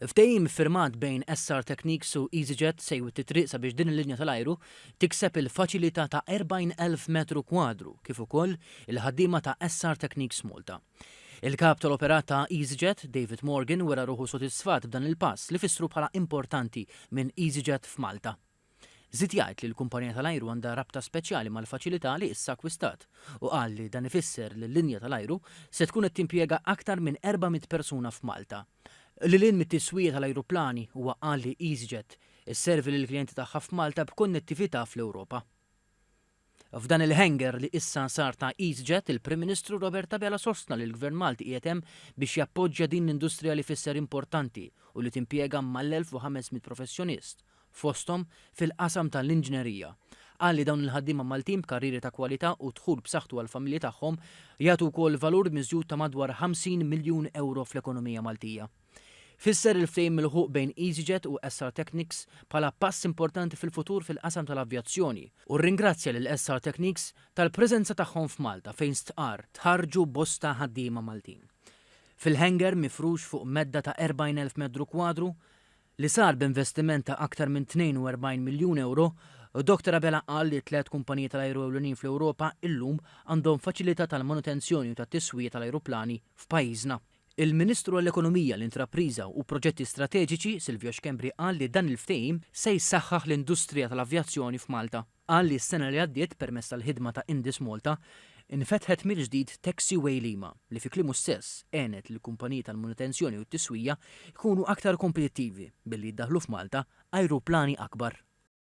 Ftehim iffirmat bejn SR Techniques u EasyJet se jwitti t-triq sabiex din il-linja tal-ajru tikseb il-faċilità ta' 40,000 metru kwadru kif ukoll il-ħaddiema ta' SR Techniques Malta. Il-Kap tal-Operat ta' EasyJet, David Morgan wera ruħu sodisfatt b'dan il-pass li fissru bħala importanti minn EasyJet f'Malta. Żied jgħid li l-kumpanija tal-ajru għandha rabta speċjali mal-faċilità li issa akkwistat u qal li dan ifisser li l-linja tal-ajru se tkun qed timpjega aktar minn 400 persuna f'Malta. Lil hinn mit-tiswija tal-ajruplani, huwa qal li EasyJet isservi lill-klijenti tagħha f'Malta b'konnettività fl-Ewropa. F'dan il-hangar li issa sar ta' EasyJet, il-Prim Ministru Robert Abela sostna li l-Gvern Malti qiegħed hemm biex jappoġġja din l-industrija li fisser importanti u li timpjega mal-1,500 professjonist, fosthom fil-qasam ta' l-inġinerija. Qal li dawn il-ħaddiema Maltin b'karrieri ta' kwalità u dħul b'saħħtu għall-familji tagħhom jagħtu wkoll valur miżjud ta' madwar 50 miljun ewro fl-ekonomija Maltija. Fisser il-ftehim milħuq bejn EasyJet u SR Technics bħala pass importanti fil-futur fil-qasam tal-avjazzjoni u rringrazzja lil SR Technics tal-preżenza tagħhom f'Malta fejn stqarr tħarrġu bosta ħaddiema Maltin. Fil-hangar mifrux fuq medda ta' 40,000 metru kwadru, li sar b'investiment ta' aktar minn 42 miljun ewro, Dottor Abela qal li t-tlett kumpaniji tal-ajru ewlenin fl-Ewropa illum għandhom faċilità tal-manutenzjoni u tat-tiswija tal-ajruplani f'pajjiżna. Il-Ministru għall-Ekonomija, l-Intrapriża u Proġetti Strateġiċi, Silvio Schembri qal li dan il-ftehim se jsaħħaħ l-industrija tal-avjazzjoni f'Malta. Qal li s-sena li għaddiet permezz tal-ħidma ta' Indis Malta, infetħet mill-ġdid Taxiway Lima li fi kliemu stess għenet lill-kumpaniji tal-manutenzjoni u t-tiswija jkunu aktar kompetittivi billi jiddaħħlu f'Malta ajruplani akbar.